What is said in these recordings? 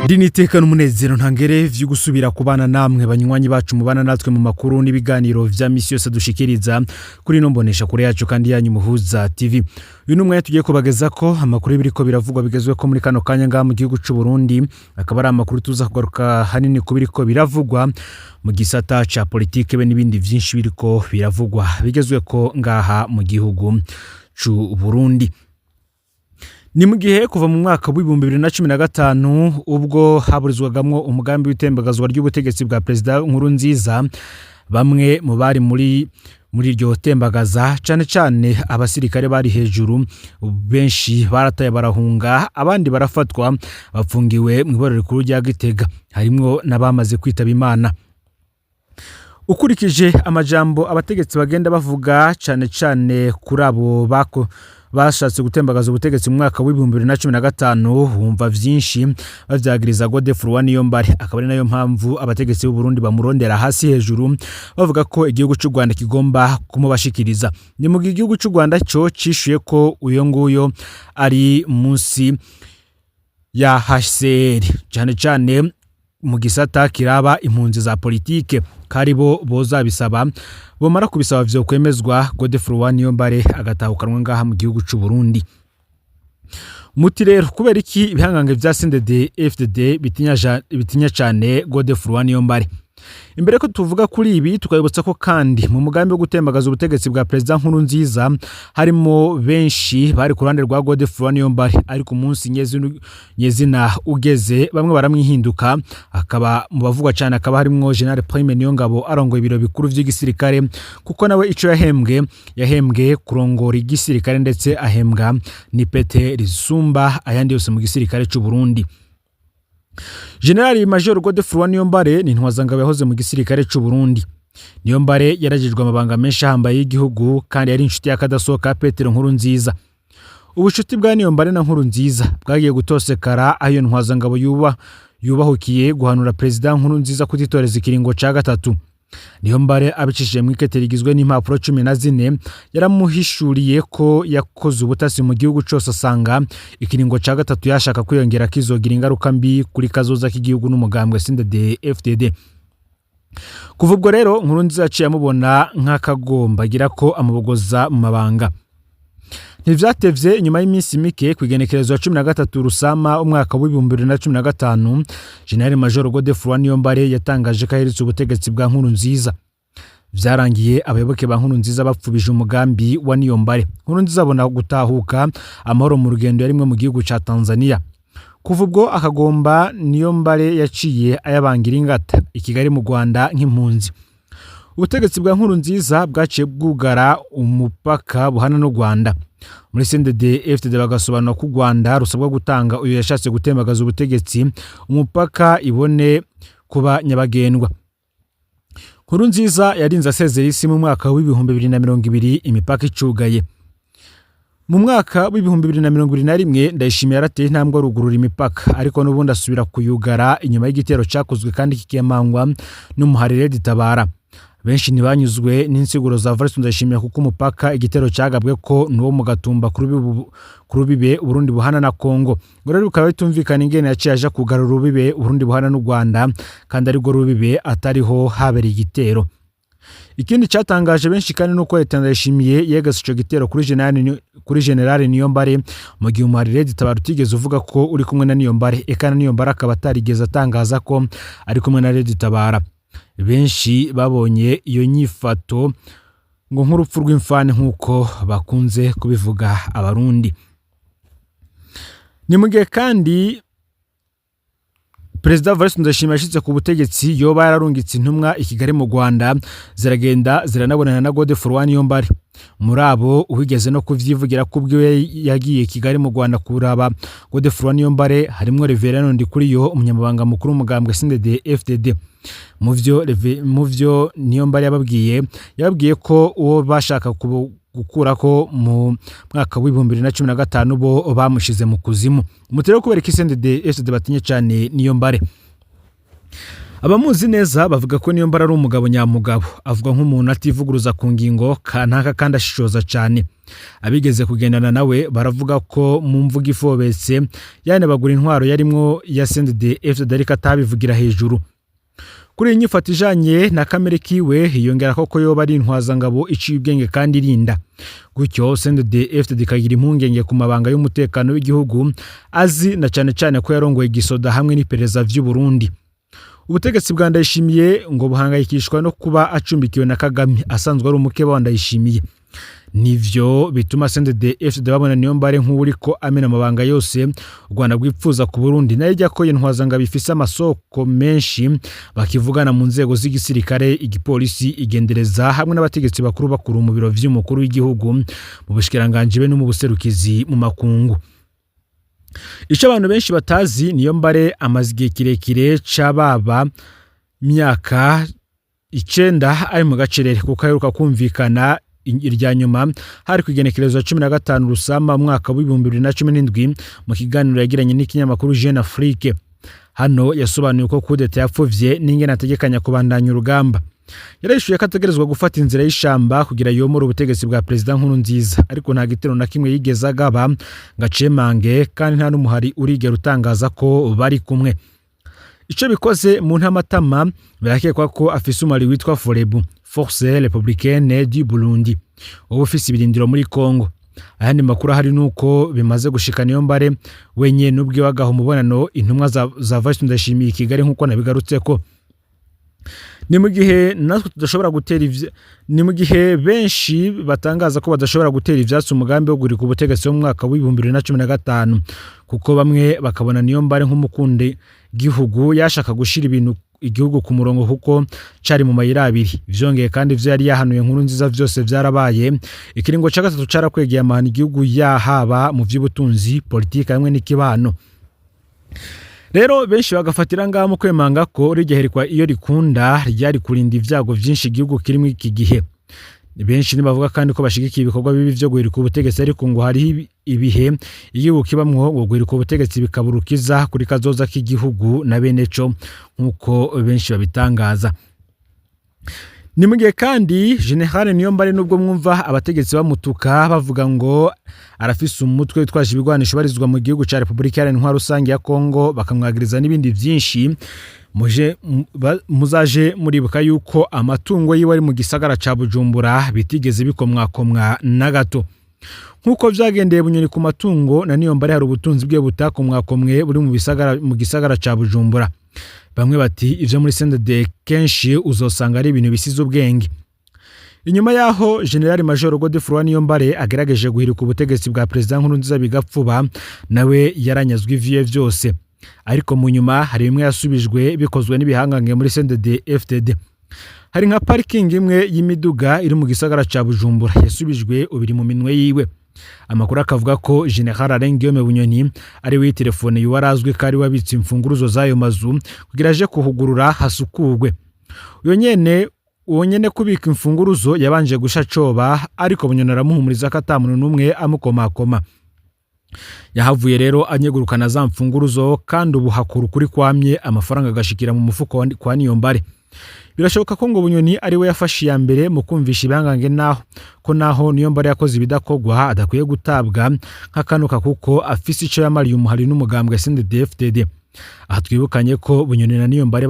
Ndi niteka n'umunezero ntangere vyo gusubira kubana namwe banywanyi bacu mubana natwe mu makuru n'ibiganiro vya misi yose dushikiriza kuri ino mbonesha kure yacu kandi yanyu Muhuza TV. Uyu ni umwanya tugiye kubageza ko amakuru y'ibiriko biravugwa bigezwe ko muri kano kanya ngaha mu gihugu c'u Burundi, akaba ari amakuru tuza kugaruka hanini ku biriko biravugwa mu gisata ca politike be n'ibindi vyinshi biriko biravugwa bigezwe ko ngaha mu gihugu c'u Burundi. Ni mu gihe kuva mu mwaka w'2015, ubwo haburizwagamwo umugambi w'itembagazwa ry'ubutegetsi bwa Perezida Nkurunziza, bamwe mu bari muri iryo tembagaza, cane cane abasirikare bari hejuru, benshi barataye barahunga, abandi barafatwa bafungiwe mu iborero rikuru rya Gitega, harimwo n'abamaze kwitaba Imana. Ukurikije amajambo abategetsi bagenda bavuga, cane cane kuri abo bako bashatse gutembagaza ubutegetsi mu mwaka w'2015, wumva vyinshi bavyagiriza Godefroid Niyombare, akaba ari nayo mpamvu abategetsi b'u Burundi bamurondera hasi hejuru, bavuga ko igihugu c'u Rwanda kigomba kumubashikiriza. Ni mu gihe igihugu c'u Rwanda co cishuye ko uyo nguyo ari munsi ya HCR, cane cane mu gisata kiraba impunzi za politike, karibo bozabisaba, bomara kubisaba vyo kwemezwa, Godefroid Niyombare agatahukanwa ngaha mu gihugu c'u Burundi. Muti rero kubera iki ibihangange vya CNDD FDD bitinya cane Godefroid Niyombare? Imbere ko tuvuga kuri ibi, tukabibutsa ko kandi mu mugambi wo gutembagaza ubutegetsi bwa Perezida Nkurunziza harimo benshi bari ku ruhande rwa Godefroid Niyombare, ariko umunsi nyezina ugeze bamwe baramwihinduka. Akaba mu bavugwa cyane akaba harimwo General Prime Niyongabo arongoye ibiro bikuru vy'igisirikare, kuko nawe ico yahembwe, yahembwe kurongora igisirikare, ndetse ahembwa n'ipete risumba ayandi yose mu gisirikare c'u Burundi. General Major Godefroid Niyombare ni intwazangabo yahoze mu gisirikare c'u Burundi. Niyombare yarajejwe amabanga menshi ahambaye y'igihugu, kandi yari inshuti y'akadasohoka ya Petero Nkurunziza. Ubucuti bwa Niyombare na Nkurunziza bwagiye gutosekara aho iyo ntwazangabo yubahukiye guhanura Perezida Nkurunziza kutitoreza ikiringo ca gatatu. Niyombare abicishije mu ikete rigizwe n'impapuro 14 yaramuhishuriye ko yakoze ubutasi mu gihugu cose, asanga ikiringo ca gatatu yashaka kwiyongera kizogira ingaruka mbi kuri kazoza k'igihugu n'umugambwe CNDD FDD. Kuva ubwo rero Nkurunziza yaciye amubona nk'akagomba agira ko amubogoza mu mabanga. Ntivyatevye, nyuma y'iminsi mike, ku igenekerezo ya 13 Rusama umwaka w'2015, General Major Godefroid Niyombare yatangaje ko aherutse ubutegetsi bwa Nkurunziza. Vyarangiye abayoboke ba Nkurunziza bapfubije umugambi wa Niyombare. Nkurunziza abona gutahuka amahoro mu rugendo yarimwe mu gihugu ca Tanzania. Kuva ubwo akagomba Niyombare yaciye ayabangira ingata i Kigali mu Rwanda nk'impunzi. Ubutegetsi bwa Nkurunziza bwaciye bwugara umupaka buhana n'u Rwanda. Muri CNDD FDD bagasobanura ko u Rwanda rusabwa gutanga uyu yashatse gutembagaza ubutegetsi, umupaka ibone kuba nyabagendwa. Nkurunziza yarinze asezera isi mu mwaka w'2020 imipaka icugaye. Mu mwaka w'2021 Ndayishimiye yarateye intambwe arugurura imipaka, ariko n'ubundi asubira kuyugara inyuma y'igitero cyakozwe kandi kikemangwa n'umuhari RED Tabara. Benshi ntibanyuzwe n'insiguro za Evariste Ndayishimiye, kuko umupaka igitero cyagabwe ko nuwo mu Gatumba ku rubibe Uburundi buhana na Kongo. Ngo rero bikaba bitumvikana ingene yaciye aja kugarura urubibe Uburundi buhana n'u Rwanda, kandi arirwo rubibe atariho habereye igitero. Ikindi cyatangaje benshi kandi nuko leta Ndayishimiye yegase ico gitero kuri General Niyombare, mu gihe umuhari RED Tabara utigeze uvuga ko uri kumwe na Niyombare, eka na Niyombare akaba atarigeze atangaza ko ari kumwe na RED Tabara. Benshi babonye iyo nyifato ngo nk'urupfu rw'imfani, nk'uko bakunze kubivuga Abarundi. Ni mu gihe kandi Perezida Evariste Ndayishimiye yashitse ku butegetsi yoba yararungitse intumwa i Kigali mu Rwanda, ziragenda ziranabonana na Godefroid Niyombare. Muri abo uwigeze no kuvyivugira ko ubwiwe yagiye i Kigali mu Rwanda kuraba Godefroid Niyombare harimwo Reverend Ndikuriyo, umunyamabanga mukuru w'umugambwe CNDD FDD. Mu vyo Niyombare yababwiye, yababwiye ko uwo bashaka gukurako mu mwaka w'2015 bo bamushize mu kuzimu. Umutero kubera ko CNDD FDD batinye cane Niyombare. Abamuzi neza bavuga ko Niyombare ari umugabo nyamugabo, avuga nk'umuntu ativuguruza ku ngingo kanaka kandi ashishoza cyane. Abigeze kugendana nawe baravuga ko mu mvugo ifobetse yanebagura intwaro yarimwo ya CNDD-FDD, ariko atabivugira hejuru. Kuri iyi nyifato ijanye na kamere kiwe hiyongera ko yoba ari intwazangabo iciye ubwenge kandi irinda. Gutyo CNDD-FDD ikagira impungenge ku mabanga y'umutekano w'igihugu azi, na cane cane ko yarongoye igisoda hamwe n'iperereza vy'u Burundi. Ubutegetsi bwa Ndayishimiye ngo buhangayikishwa no kuba acumbikiwe na Kagame asanzwe ari umukeba wa Ndayishimiye. Nivyo bituma CNDD-FDD babona Niyombare nk'uwuriko amena amabanga yose u Rwanda rwipfuza ku Burundi, nayo ijya ko intwazangabo ifise amasoko menshi bakivugana mu nzego z'igisirikare, igipolisi, igendereza hamwe n'abategetsi bakuru bakuru mu biro vy'umukuru w'igihugu, mu bushikiranganji be no mu buserukizi mu makungu. Ico abantu benshi batazi, Niyombare amaze igihe kirekire c'ababa myaka 9 ari mu gacerere, kuko aheruka kumvikana irya nyuma hari ku igenekerezo 15 Rusama umwaka w'2017 mu kiganiro yagiranye n'ikinyamakuru Jeune Afrique. Hano yasobanuye ko kudeta yapfuvye n'ingene ategekanya kubandanya urugamba. Yarahishuye ko ategerezwa gufata inzira y'ishamba kugira yomore ubutegetsi bwa Perezida Nkurunziza, ariko nta gitero na kimwe yigeze agaba ngo acemange, kandi nta n'umuhari urigera utangaza ko bari kumwe. Ico bikoze mu ntamatama birakekwa ko afise umubiri witwa Forebu, Force Républicaine du Burundi, uba ufise ibirindiro muri Congo. Ayandi makuru ahari nuko bimaze gushika Niyombare wenyene ubwiwe agaha umubonano intumwa za Evariste Ndayishimiye i Kigali, nk'uko nabigarutseko. Ni mu gihe natwe tudashobora gutera ivy... ni mu gihe benshi batangaza ko badashobora gutera ivyatsi umugambi wo guhirika ubutegetsi mu mwaka w'2015, kuko bamwe bakabona Niyombare nk'umukundi gihugu yashaka gushira ibintu igihugu ku murongo kuko cari mu mayira abiri. Vyongeye kandi, ivyo yari yahanuye Nkurunziza vyose vyarabaye. Ikiringo ca gatatu carakwegeye amahano igihugu, yahaba mu vy'ubutunzi, politiki hamwe n'ikibano. Rero benshi bagafatira ngaho mu kwemanga ko rirya hirikwa iyo rikunda ryari kurinda ivyago vyinshi igihugu kirimo iki gihe. Benshi ntibavuga kandi ko bashigikiye ibikorwa bibi vyo guhirika ubutegetsi, ariko ngo hariho ibihe igihugu kibamwo ngo guhirika ubutegetsi bikaba urukiza kuri kazoza k'igihugu na bene co, nk'uko benshi babitangaza. Ni mu gihe kandi General Niyombare, nubwo mwumva abategetsi bamutuka bavuga ngo arafise umutwe witwaje ibigwanisho barizwa mu gihugu ca Repubulika Iharanira Intwaro Rusange ya Kongo, bakamwagiriza n'ibindi vyinshi, muje muzaje muribuka yuko amatungo yiwe ari mu gisagara ca Bujumbura bitigeze bikomwakomwa na gato, nk'uko vyagendeye Bunyoni ku matungo. Na Niyombare hari ubutunzi bwe butakomwakomwe buri mu gisagara ca Bujumbura. Bamwe bati ivyo muri CNDD kenshi uzosanga ari ibintu bisize ubwenge. Inyuma yaho General Major Godefroid Niyombare agerageje guhirika ubutegetsi bwa Perezida Nkurunziza bigapfuba, nawe yaranyazwe ivyiwe vyose, ariko mu nyuma hari bimwe yasubijwe bikozwe n'ibihangange muri CNDD FDD. Hari nka parikingi imwe y'imiduga iri mu gisagara ca Bujumbura yasubijwe, ubiri mu minwe yiwe. Amakuru akavuga ko General Alain Guillaume Bunyoni ari we telefone yuwarazwi ko ari wabitse imfunguruzo z'ayo mazu kugira aje kuhugurura hasukurwe. Uyo nyene, uwo nyene kubika imfunguruzo yabanje gusha coba, ariko Bunyoni aramuhumuriza ko ata muntu n'umwe amukomakoma. Yahavuye rero anyegurukana za mfunguruzo, kandi ubu hakura ukuri kwamye, amafaranga agashikira mu mufuko kwa Niyombare. Birashoboka ko ngo Bunyoni ari we yafashe iya mbere mu kumvisha ibihangange naho ko naho Niyombare yakoze ibidakorwa adakwiye gutabwa nk'akanuka, kuko afise ico yamariye umuhari n'umugambwe CNDD-FDD. Aha twibukanye ko Bunyoni na Niyombare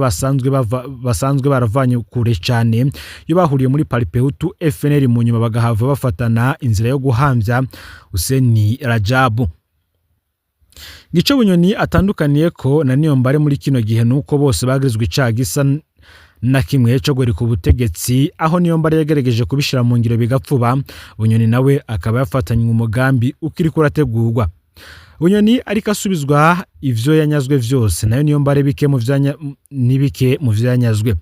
basanzwe baravanye kure cyane iyo bahuriye muri Palipehutu FNL, mu nyuma bagahava bafatana inzira yo guhamvya Hussein Rajabu. Gico Bunyoni atandukaniye ko na Niyombare muri kino gihe nuko bose bagirizwe icaha gisa na kimwe cyo guhirika ubutegetsi, aho Niyombare yagerageje kubishira mu ngiro bigapfuba, Bunyoni nawe akaba yafatanywe umugambi ukiriko urategurwa. Bunyoni ariko asubizwa ivyo yanyazwe vyose, nayo Niyombare bike mu vyanya nibike mu vyanyazwe.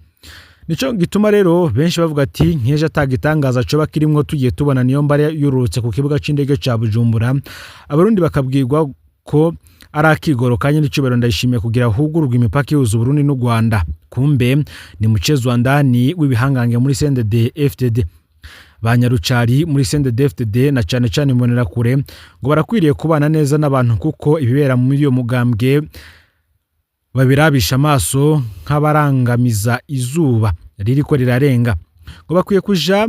Nico gituma rero benshi bavuga ati nkeje atagitangaza coba kirimwo tugiye tubona Niyombare yururutse ku kibuga c'indege ca Bujumbura, Abarundi bakabwirwa ko ari akigoro ka nyir'icubahiro Ndayishimiye kugira hugururwe imipaka ihuza Uburundi n'u Rwanda. Kumbe ni mchezo wa ndani w'ibihangange muri CNDD FDD. Banyarucari muri CNDD FDD na cane cane Imbonerakure ngo barakwiriye kubana neza n'abantu, kuko ibibera muri iyo mugambwe Babirabisha amaso nk'abarangamiza izuba ririko rirarenga. Ngo bakwiye kuja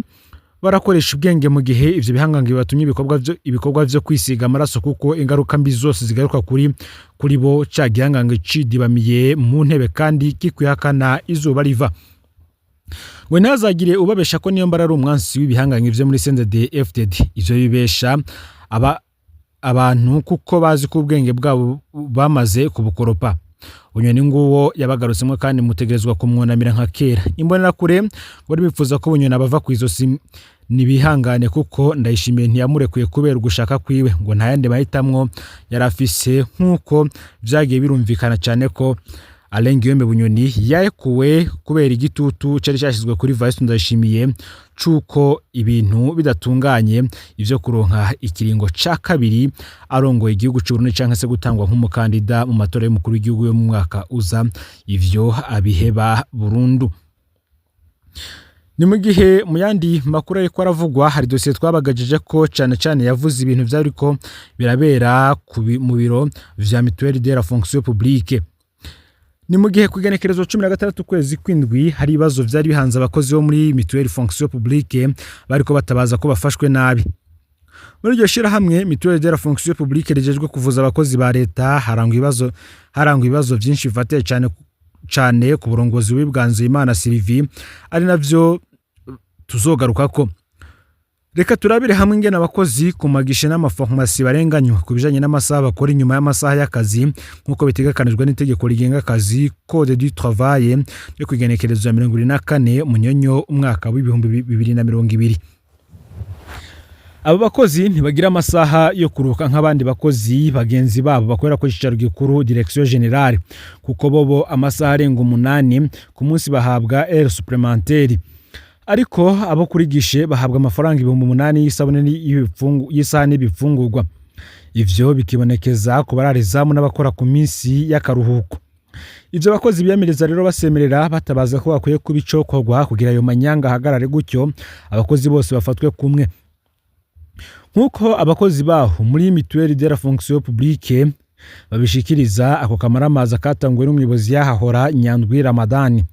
barakoresha ubwenge mu gihe ivyo bihangange bibatumye ibikorwa vyo kwisiga amaraso, kuko ingaruka mbi zose zigaruka kuri bo, ca gihangange cidibamiye mu ntebe kandi kikwihakana izuba riva. Ngo ntazagire ubabesha ko Niyombare ari umwansi w'ibihangange vyo muri CNDD FDD. Ivyo bibesha aba abantu kuko bazi ko ubwenge bwabo bamaze kubukoropa. Bunyoni nguwo yabagarutsemwo kandi mutegerezwa kumwunamira nka kera. Imbonerakure bari bifuza ko Bunyoni abava ku izosi, nibihangane kuko Ndayishimiye ntiyamurekuye kubera ugushaka kwiwe, ngo nta yandi mahitamwo yari afise, nk'uko vyagiye birumvikana cyane ko Alain Guillaume Bunyoni yarekuwe kubera igitutu cari cyashyizwe kuri Vice Ndayishimiye cuko ibintu bidatunganye, ivyo kuronka ikiringo ca kabiri arongoye igihugu c'u Burundi canke se gutangwa nk'umukandida mu matora y'umukuru w'igihugu yo mu mwaka uza, ivyo abiheba burundu. Ni mu gihe mu yandi makuru ariko aravugwa, hari dosiye twabagajije ko cane cane yavuze ibintu vyariko birabera mu biro vya Mutuelle de la fonction publique. Ni mu gihe ku igenekerezo 16 ukwezi kw'indwi hari ibibazo vyari bihanze abakozi bo muri Mutuelle fonction publique, bariko batabaza ko bafashwe nabi. Muri iryo shirahamwe Mutuelle de la fonction publique rijejwe kuvuza abakozi ba leta, harangwa ibibazo vyinshi bifatiye cane cane ku burongozi bw'Ibwanzu Imana Sylvie, ari navyo tuzogarukako. Reka turabire hamwe ingene abakozi ku magishe n'amafarumasi barenganywa ku bijanye n'amasaha bakora inyuma y'amasaha y'akazi, nk'uko bitegekanijwe n'itegeko rigenga akazi, Code du travail, ryo ku igenekerezo ya 24 Munyonyo umwaka w'2020. Abo bakozi ntibagira amasaha yo kuruhuka nk'abandi bakozi bagenzi babo bakorera ku cicaro gikuru, direction générale, kuko bobo amasaha arenga 8 ku munsi bahabwa heure supplémentaire, ariko abo kuri gishe bahabwa amafaranga 8000 y'isabune y'isaha n'ibifungurwa. Ivyo bikibonekeza ku bararizamu n'abakora ku minsi y'akaruhuko. Ivyo bakozi biyamiriza rero basemerera batabaza ko bakwiye kuba icokorwa kugira ayo manyanga ahagarare, gutyo abakozi bose bafatwe kumwe. Nk'uko abakozi baho muri Mutuelle de la fonction publique babishikiriza, ako kamaramaza katanguwe n'umuyobozi yahahora, Nyandwi Ramadani,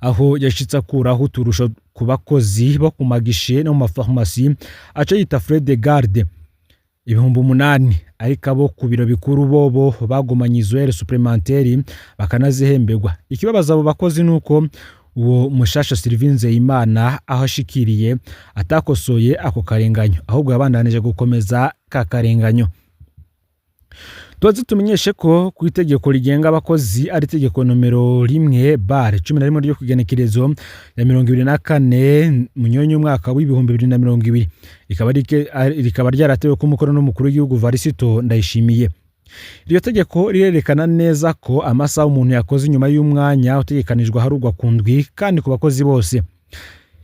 aho yashitse akuraho uturusho ku bakozi bo ku magishe no mu mafarumasi, aca yita frais de garde 8000, ariko abo ku biro bikuru bobo bagumanye izo heures supplémentaires bakanazihemberwa. Ikibabaza abo bakozi nuko uwo mushasha Sylvie Nzeyimana aho ashikiriye atakosoye ako karenganyo, ahubwo yabandanije gukomeza ka karenganyo. Tubaze tumenyeshe ko ku itegeko rigenga abakozi, ari itegeko nomero 1/11 ryo kugenekerezo ya 24 Munyonyo umwaka w'2020, rikaba ryaratewe ko umukono n'umukuru w'igihugu Varisito Ndayishimiye. Iryo tegeko rirerekana neza ko amasaha umuntu yakoze inyuma y'umwanya utegekanijwe aharugwa ku ndwi kandi ku bakozi bose.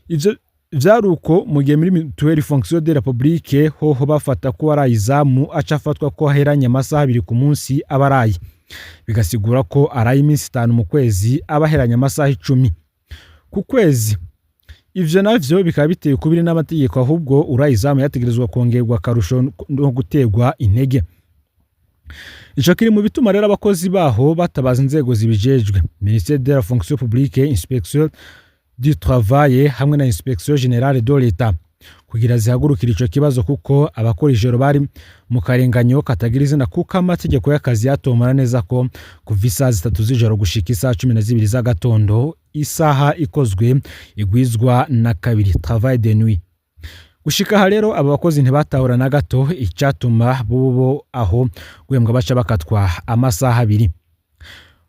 Ivyo vyari uko mu gihe muri Mutuelle fonction de la publique hoho bafata ko waraye izamu aca afatwa ko aheranye amasaha 2 ku munsi aba araye, bigasigura ko araye iminsi 5 mu kwezi aba aheranye amasaha 10 ku kwezi. Ivyo navyo bikaba biteye ukubiri n'amategeko, ahubwo uraye izamu yategerezwa kongerwa akarusho no guterwa intege. Ico kiri mu bituma rero abakozi baho batabaza inzego zibijejwe, Ministère de la fonction publique, inspection du travail hamwe na inspection générale de l'État, kugira zihagurukire ico kibazo, kuko abakora ijoro bari mu karenganyo katagira izina, kuko amategeko y'akazi yatomora neza ko kuva isaha 3 z'ijoro gushika isaha 12 z'agatondo isaha ikozwe igwizwa na kabiri, travail de nuit. Gushika aha rero aba bakozi ntibatahura na gato icyatuma bobo aho guhembwa baca bakatwa amasaha 2.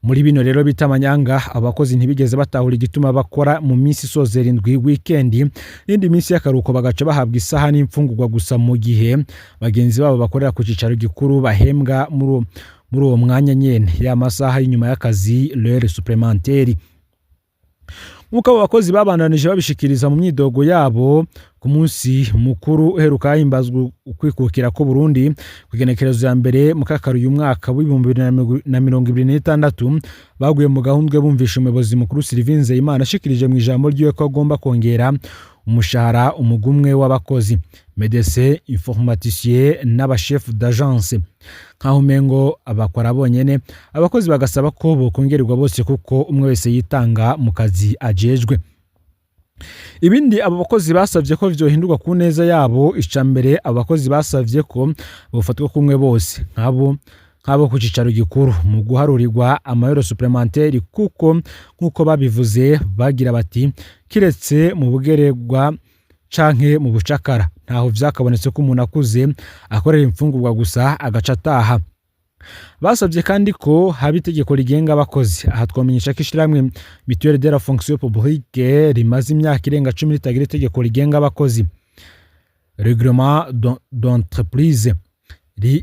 Muri bino rero bita amanyanga, abakozi ntibigeze batahura igituma bakora mu minsi isozera indwi, weekend, n'indi minsi y'akaruhuko, bagaca bahabwa isaha n'imfungurwa gusa, mu gihe bagenzi babo bakorera ku cicaro gikuru bahembwa muri uwo mwanya nyene ya masaha y'inyuma y'akazi, l'heure supplémentaire. Nk'uko abo bakozi babandanije babishikiriza mu myidogo yabo, ku munsi mukuru uheruka himbazwa ukwikukira ko Burundi, ku igenekerezo ya mbere mu kakaro uyu mwaka w'2026, baguye mu gahundwe bumvisha umuyobozi mukuru Sylvie Nzeyimana ashikirije mu ijambo ryiwe ko agomba kongera umushahara umugwi umwe w'abakozi, médecin, informaticien n'aba chef d'agence, nkaho umengo abakora bonyene. Abakozi bagasaba ko bokongererwa bose, kuko umwe wese yitanga mu kazi ajejwe. Ibindi abo bakozi basavye ko vyohindurwa ku neza yabo: ica mbere, abo bakozi basavye ko bofatwa kumwe bose nk'abo ku cicaro gikuru mu guharurirwa ama heures supplémentaires, kuko nk'uko babivuze bagira bati: "Kiretse mu bugeregwa canke mu bucakara, ntaho vyakabonetse ko umuntu akuze akorera imfungurwa gusa agaca ataha." Basabye kandi ko haba itegeko rigenga abakozi. Aha twamenyesha ko ishirahamwe Mutuelle de la Fonction Publique rimaze imyaka irenga 10 ritagira itegeko rigenga abakozi, règlement d'entreprise.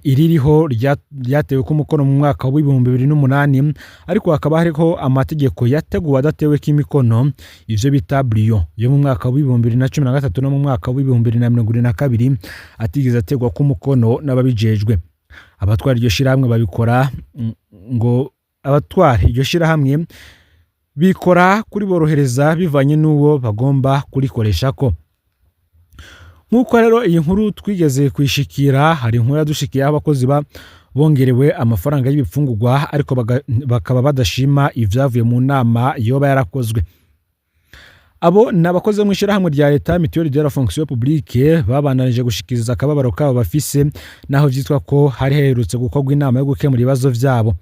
Iririho ryatewe ko umukono mu mwaka w'2008, ariko hakaba hariho amategeko yateguwe adateweko imikono, ivyo bita brouillon, yo mu mwaka w'2013 no mu mwaka w'2022, atigeze ategwa ko umukono n'ababijejwe. Abatwara iryo shirahamwe babikora ngo abatwara iryo shirahamwe bikora kuri borohereza bivanye n'uwo bagomba kurikoreshako. Nk'uko rero iyi nkuru twigeze kuyishikira, hari inkuru yadushikiye aho abakozi ba bongerewe amafaranga y'ibifungurwa, ariko bakaba badashima ivyavuye mu nama yoba yarakozwe. Abo ni abakozi bo mu ishyirahamwe rya leta Mutuelle de la Fonction Publique, babandanije gushikiriza akababaro kabo bafise, naho vyitwa ko hari haherutse gukorwa inama yo gukemura ibibazo vyabo.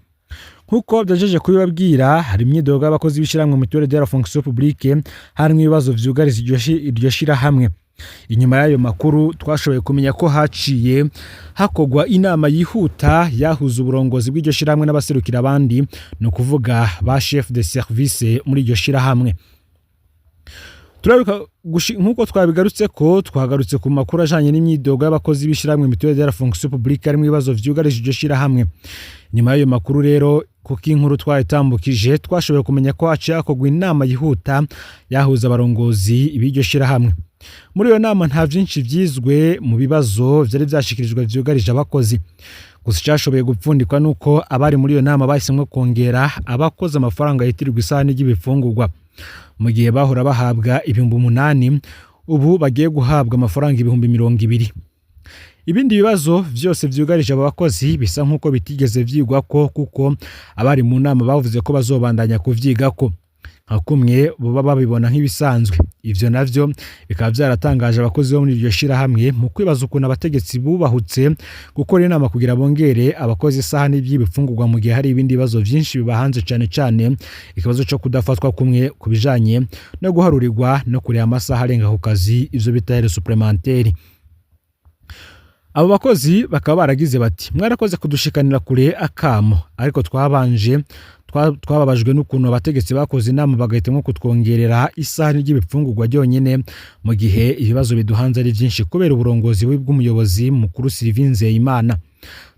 Nk'uko byajeje kubibabwira, hari imyidogo y'abakozi b'ishyirahamwe Mutuelle de la Fonction Publique, harimwo ibibazo vyugariza iryo shirahamwe. Inyuma y'ayo makuru, twashoboye kumenya ko haciye hakorwa inama yihuta yahuza uburongozi bw'iryo shirahamwe n'abaserukira abandi, ni ukuvuga ba chef de service muri iryo shirahamwe. Turaruka nk'uko twabigarutse ko twagarutse ku makuru ajanye n'imyidogo y'abakozi b'ishirahamwe Mutuelle de la Fonction Publique, harimo ibibazo vyugarije iryo shirahamwe. Nyuma y'ayo makuru rero, kuko inkuru twayitambukije, twashoboye kumenya ko haciye hakorwa inama yihuta yahuza abarongozi b'iryo shirahamwe. Muri iyo nama nta vyinshi vyizwe mu bibazo vyari vyashikirijwe vyugarije abakozi. Gusa icyashoboye gupfundikwa nuko abari muri iyo nama bahisemwo kongera abakozi amafaranga yitirirwa isahani ry'ibifungurwa. Mu gihe bahora bahabwa 8000, ubu bagiye guhabwa amafaranga 20,000. Ibindi bibazo vyose vyugarije abo bakozi bisa nk'uko bitigeze vyigwako, kuko abari mu nama bavuze ko bazobandanya kuvyigako nka kumwe boba babibona nk'ibisanzwe. Ivyo navyo bikaba vyaratangaje abakozi bo muri iryo shirahamwe mu kwibaza ukuntu abategetsi bubahutse gukora inama kugira bongere abakozi isahani by'ibifungurwa, mu gihe hari ibindi bibazo vyinshi bibahanze, cane cane ikibazo co kudafatwa kumwe ku bijanye no guharurirwa no kuriha amasaha arenga ku kazi, ivyo bita heures supplémentaires. Abo bakozi bakaba baragize bati: "Mwarakoze kudushikanira kure akamo, ariko twabanje twababajwe n'ukuntu abategetsi bakoze inama bagahitamo kutwongerera isahani ry'ibifungurwa ryonyine, mu gihe ibibazo biduhanze ari byinshi kubera uburongozi bubi bw'umuyobozi mukuru Sylvie Nzeyimana.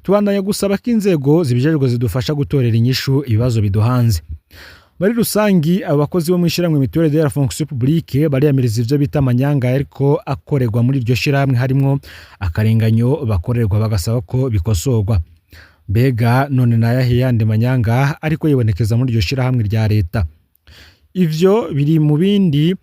Tubandanya gusaba ko inzego zibijejwe zidufasha gutorera inyishu ibibazo biduhanze." Muri rusangi, abo bakozi bo mu ishyirahamwe Mutuelle de la Fonction Publique bariyamiriza ivyo bita amanyanga ariko akorerwa muri iryo shyirahamwe, harimwo akarenganyo bakorerwa, bagasaba ko bikosorwa. Mbega none nayahe yandi manyanga ariko yibonekeza muri iryo shyirahamwe rya leta? Ivyo biri mu bindi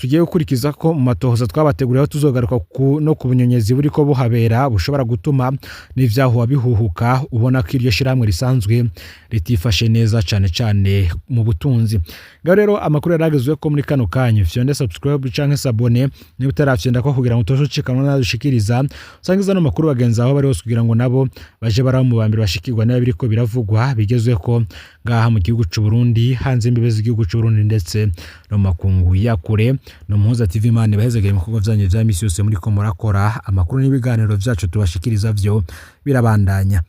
tugiye gukurikiza ko mu matohoza twabateguriye, aho tuzogaruka no ku bunyonyezi buriko buhabera bushobora gutuma n'ivyahuha bihuhuka, ubona ko iryo shyirahamwe risanzwe ritifashe neza, cane cane mu butunzi. Ngaho rero amakuru yaragezwe ko muri kano kanya. Fyonde subscribe canke s'abonner niba utarafyonda ko, kugira ngo utoje ucikanwa nadushikiriza. Usangiza no makuru bagenzi aho bari hose, kugira ngo nabo baje baraba mu bambere bashikirwa niba biriko biravugwa bigezweko ngaha mu gihugu c'u Burundi, hanze imbibe z'igihugu c'u Burundi, ndetse no mu makungu ya kure. No Muhuza TV, Imana ibahezagire mu bikorwa vyanyu vya misi yose muriko murakora. Amakuru n'ibiganiro vyacu tubashikiriza vyo birabandanya.